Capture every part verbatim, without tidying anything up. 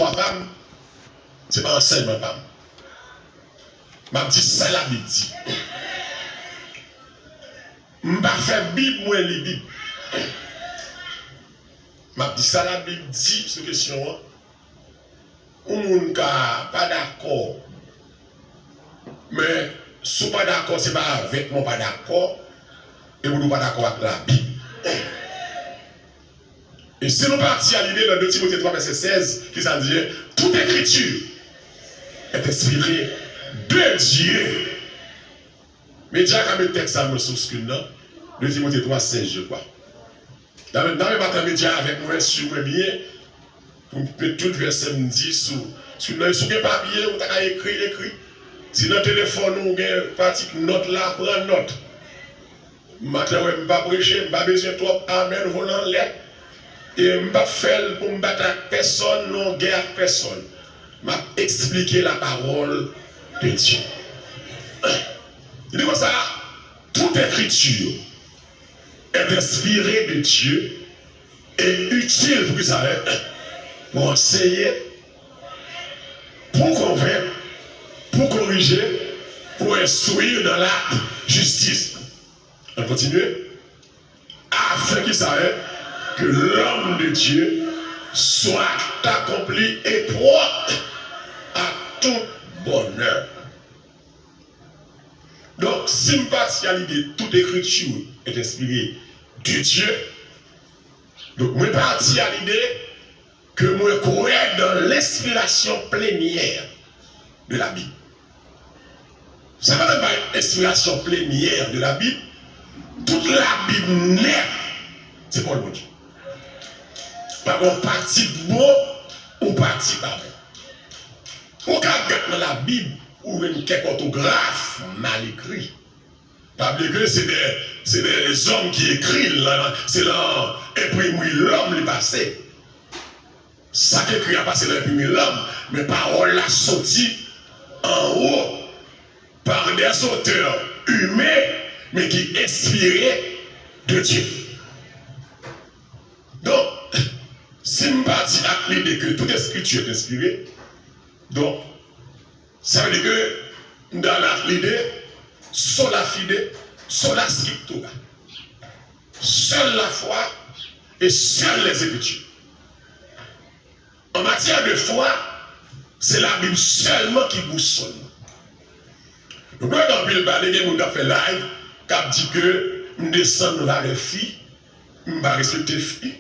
Istwa pa m, se pa ansèyman pa m. M ap di sa Labib di. M pa fè Bib mwen li Bib. M ap di sa Labib di sou kesyon an. Yon moun ka pa dakò. Men, si w pa dakò, se pa avèk mwen w pa dakò, e pou nou pa dakò ak Labib. E si nou pati a lide nan de Timote twa vèsè sèz, ki sa l di, toute écriture est inspirée de Dieu. Medya ka met tèks sa mwen sou screen nan. De Timote twa sèz, je crois. Dame, dame, maten medya avèk mwen, swiv mwen byen. Pou m met tout vèsè m di sou, sou nan, si w gen papye, ou ta ka ekri, ekri. Si nan telefòn ou gen pratik nòt la, pran nòt. Maten wè m pa preche, m pa bezwen twòp amèn volan lè. E m p ap fè l pou m bat ak pèsonn, non gè ak pèsonn. M ap eksplike la parole de Dieu. Li di konsa, toute écriture est inspirée de Dieu et utile pou ki sa, hein? Pou anseye, pou konvenk, pou korije, pou enstwi dans la justice. Ann kontinye. Afin ki sa, hein? Que l'homme de Dieu soit accompli et propre à toute bonne œuvre. Donk, si m pati a lide toute écriture est inspirée de Dieu, donk, mwen pati a lide ke mwen kwè dans l'inspiration plénière de la Bible. Sa pa nan bay inspiration plénière de la Bible, tout Labib nèt, se pawòl Bondye. Pa gen yon pati k bon, yon pati pa bon. Ou ka gad nan Labib, ou jwenn kèk òtograf mal ekri. Pa bliye ke se de, se de zòm ki ekri l, se nan enprimri lòm li pase. Sa k ekri a pase nan enprimri lòm, men pawòl la soti anwo par des auteurs humains, men ki enspire de Dieu. Donk, si m pati ak lide ke tout eskritur enspire, donk, sa vle di ke m ta al ak lide sola fide, sola scriptura. Seule la foi et seule les Écritures. An matyè de fwa, se Labib sèlman ki bousòl mwen. Donk, mwen gen anpil pale, gen moun k ap fè live, k ap di ke m desann valè fi, m pa respekte fi.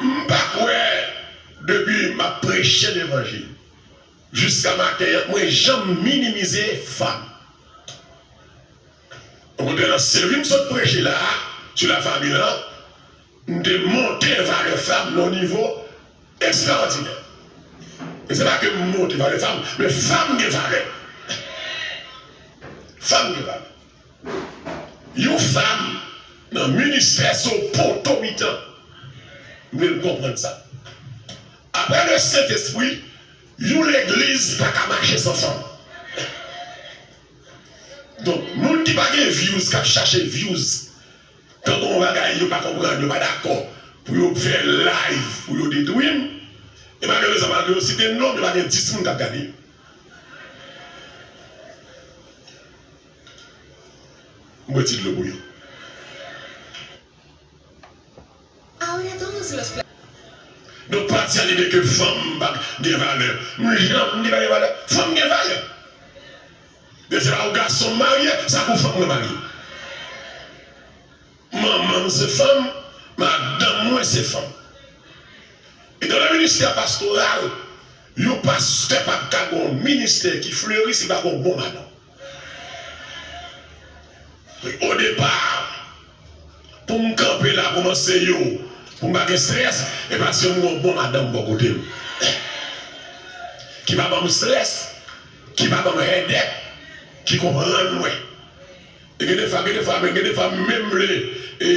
M pa kwè, depi m ap preche levanjil jiska maten an, mwen janm minimize fanm. Okontrè, nan seri m sot preche la a, sou lafanmi la, m te monte valè fanm nan yon nivo ekstraòdinè. E se pa ke m monte valè fanm, men fanm gen valè. Fanm gen valè. Yon fanm nan ministè se yon poto mitan. M vle n konprann sa. Aprè le Sentespri, yon legliz pa ka mache san fanm. Donk, moun ki pa gen views, k ap chache views, tankou yon bagay yo pa konprann, yo pa dakò, pou yo fè live, pou yo detwi m, e malerezman, malgre yo site m non, men pa gen dis moun k ap gade. M bwè ti dlo pou yo. Donk, pati a lide ke fanm pa gen valè. M janm di pa gen valè. Fanm gen valè. Men se pa pou gason m marye, sa pou fanm mwen marye. Manman m se fanm, madanm mwen se fanm. E dans le ministère pastoral, yon pastè p ap ka gen yon ministè ki fleri si pa gen yon bon madanm. O depa, pou m kanpe la, pou m anseye w, pou m pa gen strès, e paske m gen yon bon madanm bò kote m. Ki pa ban m strès, ki pa ban m headache, ki konprann mwen. E gen de fwa, gen de fwa, men gen de fwa, m menm vle, e,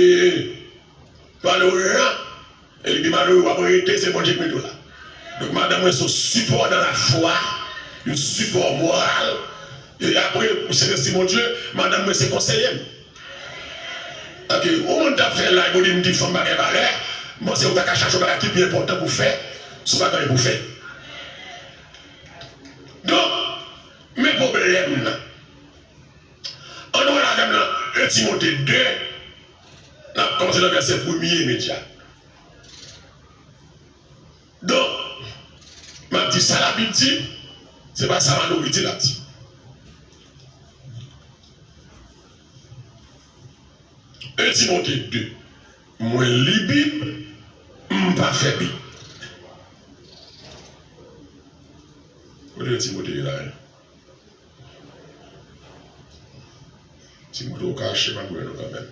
pale w jan, e li di, "Malere, w ap rete, se Bondye k mete w la." Donk, madanm mwen se yon sipò dans la foi, yon sipò moral. E apre, Sentespri Bondye, madanm mwen se konseye m. Paske yon moun t ap fè live pou di m di fanm pa gen valè, m panse ou ta ka chache yon bagay ki pi enpòtan pou fè, si w pa gen anyen pou fè. Donk, men pwoblèm nan. Ann wè l avè m nan en Timote de, n ap kòmanse nan vèsè premye imedya. Donk, m ap di sa Labib di, se pa sa Manouri di l ap di. En Timote de, mwen li Bib, m pa fè Bib. Kote Timote ye la, en? Timote, ou kache, m ap wè nou kanmenm.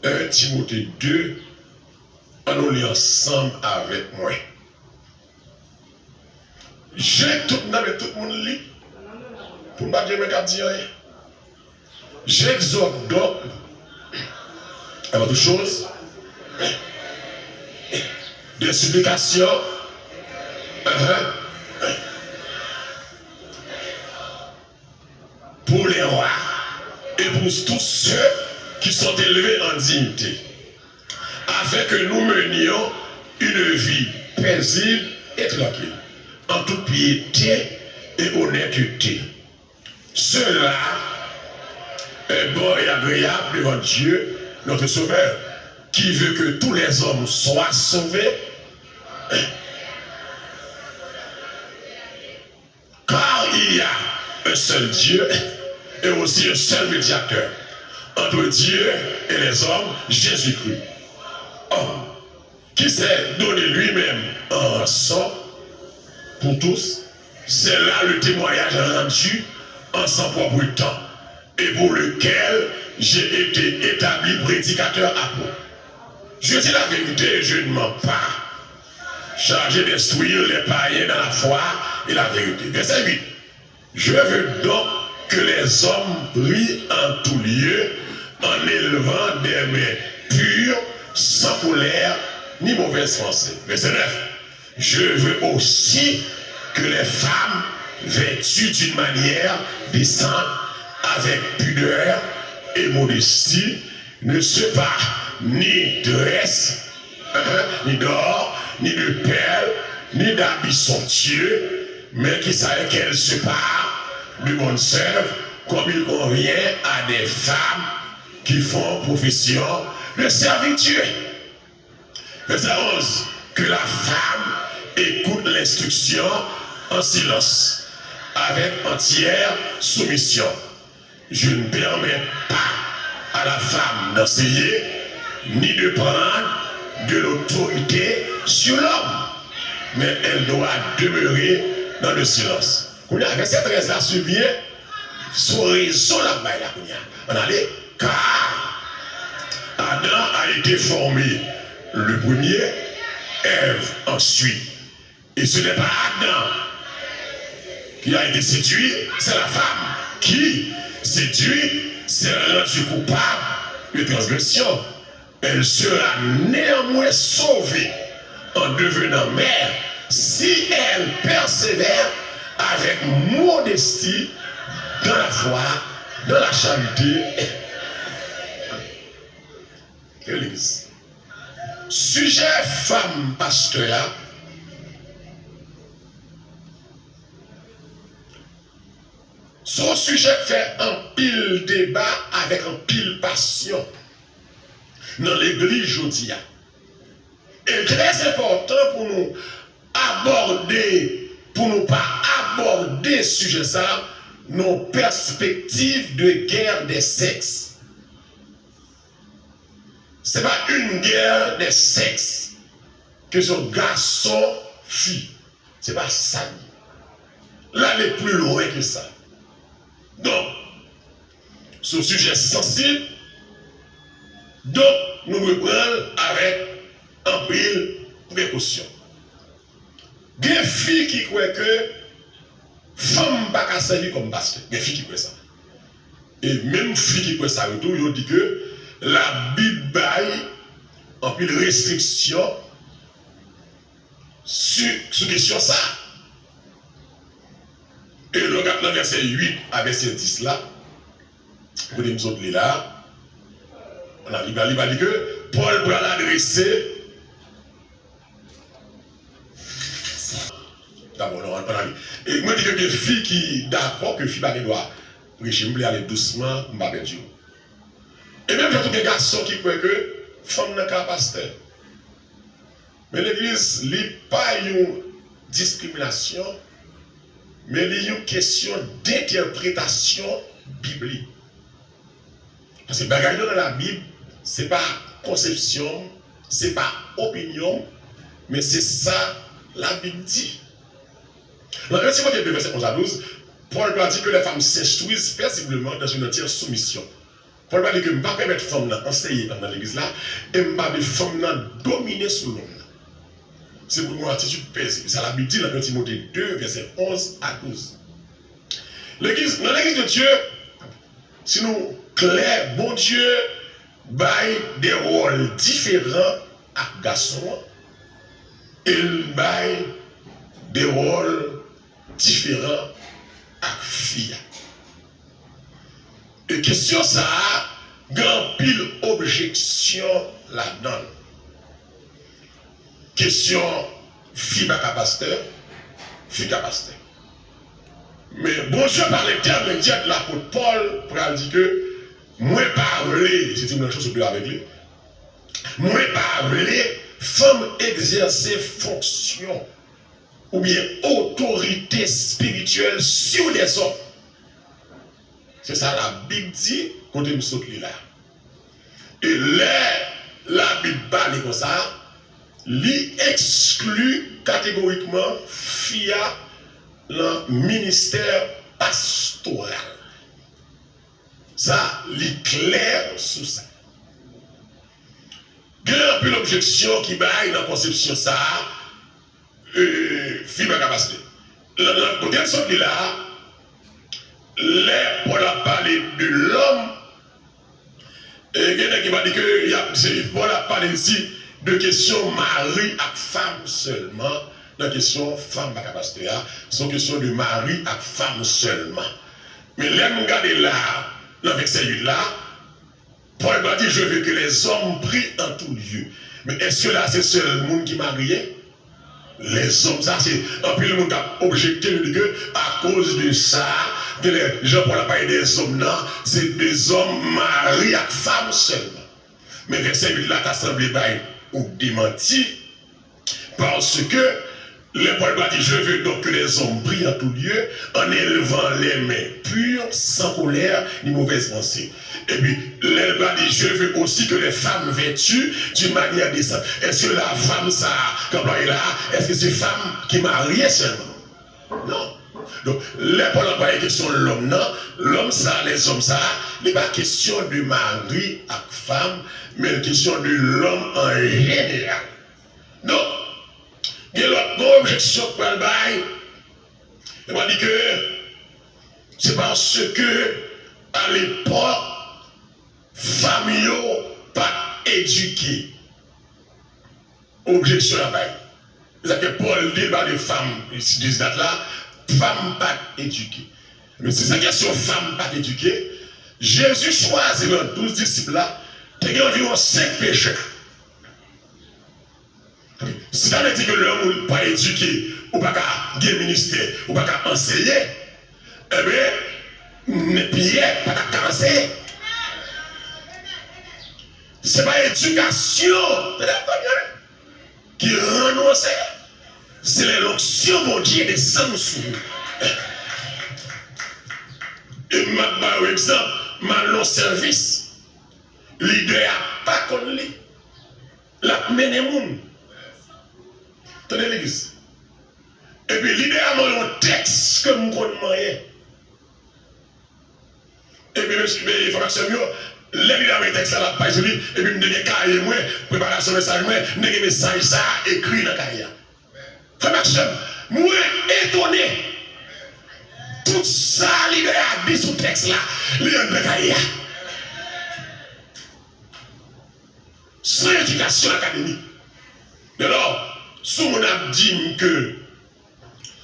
En Timote de, ann nou li ansanm avèk mwen. Je tout, m ta vle tout moun li, pou m pa gen mwen k ap di anyen. J'exhorte donc, avant toute chose, des supplications, uh-huh, pour les rois et pour tous ceux qui sont élevés en dignité, afin que nous menions une vie paisible et tranquille, en toute piété et honnêteté. Cela est bon et agréable devant Dieu, notre Sauveur, qui veut que tous les hommes soient sauvés. Car il y a un seul Dieu et aussi un seul médiateur entre Dieu et les hommes, Jésus-Christ, homme, qui s'est donné lui-même en rançon pour tous, c'est là le témoignage rendu en son propre temps, et pour lequel j'ai été établi prédicateur apôtre. Je dis la vérité, je ne mens pas, chargé d'instruire les païens dans la foi et la vérité. Verset huit. Je veux donc que les hommes prient en tout lieu, en élevant des mains pures, sans colère ni mauvaise pensée. Verset neuf. Je veux aussi que les femmes, vêtues d'une manière décente, avec pudeur et modestie, ne se parent ni d'or, ni d'or, ni de perles, ni d'habits somptueux, mais qu'il s'agit qu'elles se parent de bonnes œuvres, comme il convient à des femmes qui font profession de servir Dieu. Verset onze. Que la femme écoute l'instruction en silence, avec entière soumission. Je ne permets pas à la femme d'enseigner, ni de prendre de l'autorité sur l'homme, mais elle doit demeurer dans le silence. Kounye a, vèsè trèz la, swiv byen, se rezon l ap bay la kounye a. Ann ale. Car Adam a été formé le premier, Ève ensuite. Et ce n'est pas Adam qui a été séduit, c'est la femme qui, séduite, s'est rendue coupable de transgression. Elle sera néanmoins sauvée en devenant mère si elle persévère avec modestie dans la foi, dans la charité. Legliz. Sijè fanm pastè a, se yon sijè k fè anpil deba avèk anpil pasyon nan legliz jodi a. E l trè enpòtan pou nou abòde, pou nou pa abòde sijè sa a nan yon pèspektiv de guerre des sexes. Se pa une guerre des sexes, kesyon gason, fi. Se pa sa l ye. L ale pli lwen ke sa. Donk, se yon sijè sansib, donk, nou dwe pran l avèk anpil prekosyon. Gen fi ki kwè ke fanm pa ka sèvi kòm pastè. Gen fi ki kwè sa. E menm fi ki kwè sa yo tou, yo di ke Labib bay anpil restriksyon sou, sou kesyon sa. E lè w gade nan vèsè uit a vèsè dis la, kote m sot li la, li pral, li pral di ke Pòl pral adrese Dabò, non, ann, ann ale. E mwen di ke gen fi ki dakò ke fi pa gen dwa preche. M vle ale dousman, m pa pèdi w. E menm jan tou gen gason ki kwè ke fanm nan ka pastè. Men legliz, li pa yon diskriminasyon, men li yon kesyon dentèpretasyon biblik. Paske bagay yo nan Labib, se pa konsepsyon m, se pa opinyon m, men se sa Labib di. Nan Enn Timote de, vèsè onz a douz, Pòl pral di que les femmes s'instruisent paisiblement dans une entière soumission. Pòl pral di ke m pa pèmèt fanm nan anseye ann nan legliz la, e m pa vle fanm nan domine sou lòm nan. Se pou yon atitid pezib. Sa Labib di nan Enn Timote de, vèsè onz a douz. Legliz, nan legliz de Dye, si nou klè, Bondye bay de wòl diferan ak gason an, e l bay de wòl diferan ak fi a. E kesyon sa a gen anpil objeksyon ladan l. Kesyon fi pa ka pastè, fi ka pastè. Men Bondye pa lentèmedyè de lapot Pòl pral di ke mwen pa vle, se ti moun nan chosot yo avèk li, mwen pa vle fanm egzèse fonksyon oubyen otorite espirityèl sur des hommes. Se sa Labib di, kote m sot li la. E lè Labib pale konsa, li ekskli kategorikman fi a nan ministè pastoral. Sa, li klè sou sa. Gen anpil objeksyon ki bay nan konsepsyon sa a, e, fi pa ka pastè. Nan, nan kote n sot li la a, lè Pòl ap pale de lòm, e, gen nèg ki va di ke y ap, se, Pòl ap pale isi de kesyon mari ak fanm sèlman, nan kesyon fanm pa ka pastè a, se yon kesyon de mari ak fanm sèlman. Men lè n gade la, nan vèsè uit la, Pòl pa di, je veux que les hommes prient en tout lieu. Men èske la se sèl moun ki marye? Lèzòm sa, se anpil moun k ap objekte, yo di ke akoz de sa, genlè jan Pòl ap pale dèzòm nan, se dèzòm mari ak fanm sèlman. Men vèsè uit la ta sanble bay yon demanti. Parce que lè Pòl va di, je veux donc que les hommes prient en tout lieu, en élevant les mains pures, sans colère ni mauvaise pensée. Epi, lè l va di, je veux aussi que les femmes vêtues d'une manière décente. Èske la fanm sa a k anplwaye la a, èske se fanm ki marye sèlman? Non. Donk, lè Pòl anplwaye kesyon lòm nan, lòm sa, lèzòm sa, li pa kesyon de mari ak fanm, men l kesyon de lòm an jeneral. Donk, gen lòt bon objeksyon k pral bay. Yo pral di ke se paske alepòk, fanm yo pa t edike. Objeksyon y ap bay. Se sa ke Pòl di, l pale fanm, dis dat la, fanm pa t edike. Men si se kesyon fanm pa t edike, Jezi chwazi nan douz disip la, te gen anviwon senk pechè. Si ta vle di ke lè yon moun pa edike, ou pa ka gen ministè, ou pa ka anseye, enben, Pyè pa t ap ka anseye. Se pa edikasyon, tande m byen, ki rann ou anseye. Se lè lonksyon Bondye desann sou ou. E m ap ba w egzanp, m al nan yon sèvis, lidè a pa konn li. L ap mennen moun. Tande legliz. Epi lidè a mande yon tèks ke m konn manyen. Epi mesye, men frè ak sè m yo, lè lidè a mande tèks la, l ap pale sou li, epi m te gen kaye mwen, preparasyon mesaj mwen, m te gen mesaj sa a ekri nan kaye a. Frè m ak sè m, mwen etone. Tout sa lidè a di sou tèks la, li anndan kaye a. San edikasyon akademik. Alò, si yon moun ap di m ke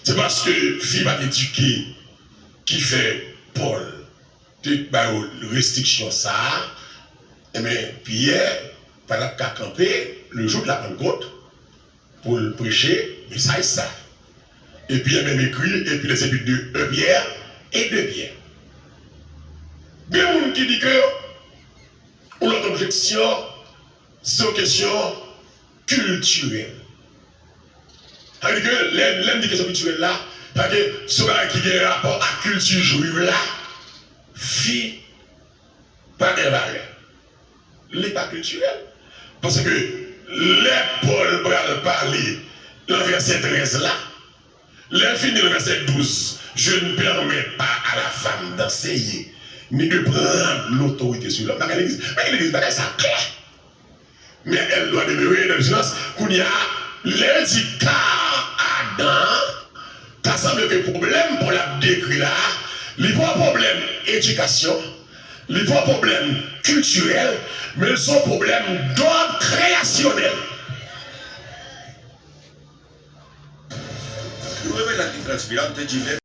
se paske fi pa t edike, ki fè Pòl te ba yo restriksyon sa a, enben, Pyè pa t ap ka kanpe le jou de la Pantkot pou l preche mesaj sa. E Pyè menm ekri, et puis les épîtres de un Pierre et de Pierre. Gen moun ki di ke yon lòt objeksyon, se yon kesyon kiltirèl. Sa vle di ke lè, lè m di kesyon kiltirèl la, sa vle di se yon bagay ki gen rapò ak kilti jwiv la, fi pa gen valè. Li pa kiltirèl. Paske lè Pòl pral pale nan vèsè trèz la, lè l fini nan vèsè douz, je ne permets pas à la femme d'enseigner ni de prendre l'autorité sur l'homme. Bagay legliz, bagay legliz, bagay sa klè. Mais elle doit demeurer dans le silence. Kounye a, lè l di ka Adan an, ta sanble ke pwoblèm Pòl ap dekri la a, li pa yon pwoblèm edikasyon, li pa yon pwoblèm kiltirèl, men l se yon pwoblèm dòd kreyasyonèl. Yon revelan ki transpire, m te di,